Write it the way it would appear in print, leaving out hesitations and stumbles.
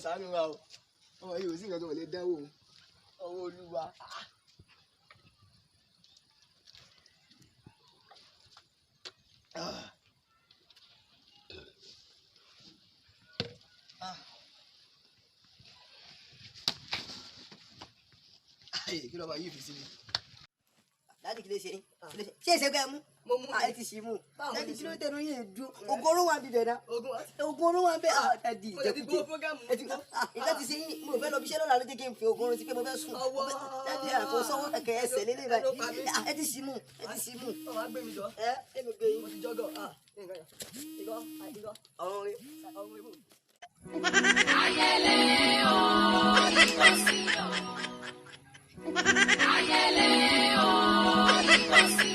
Ṣàánú wa o. Ọmọ yìí ò sí nǹkan tó lè dánwò o. Ọwọ́ Olúwa. Ah. Ah. Ayé, kí ló máa yí fi sí mi? Daddy, kí ló ṣe yín? Kí ló ṣe? Ṣé ìṣe kẹ́ ẹ mú? Mo mú. Ah, ẹ ti ṣì mú. Báwo Daddy, ni kí ló ṣe? tẹnu yín dùn? Ogun oró wà bíbẹ̀ náà. Ogun wa. Ogun oró wà bẹ́ẹ̀. Ah, daddy, Mo lè ti ìjẹkújẹ. gbọ́ program. Ẹ ti gbọ́. Ah, nǹkan ti ṣe yín. Mo fẹ́ lọ bí iṣẹ́ lọ́la ló jẹ́ kí n fi ogun oró sí pé mo fẹ́ sùn. Ọwọ́. Daddy, àkóso kẹ̀kẹ́ ẹsẹ̀ lélẹ̀ Ẹ ló pa báyìí. mí. Ah, ẹ ti ṣì mú. Ẹ ti ṣì mú. Ọwọ́ á gbé mi jọ. Ẹ ẹ mi gbé yín. Mo ti jọ́gọ̀. Ah, nǹkan yẹn. Ikọ́, ikọ́, Ọ̀run rí. ọ̀run ibù. Ayẹlẹ o, ìkọsí o. Ayẹlẹ o, ìkọsí.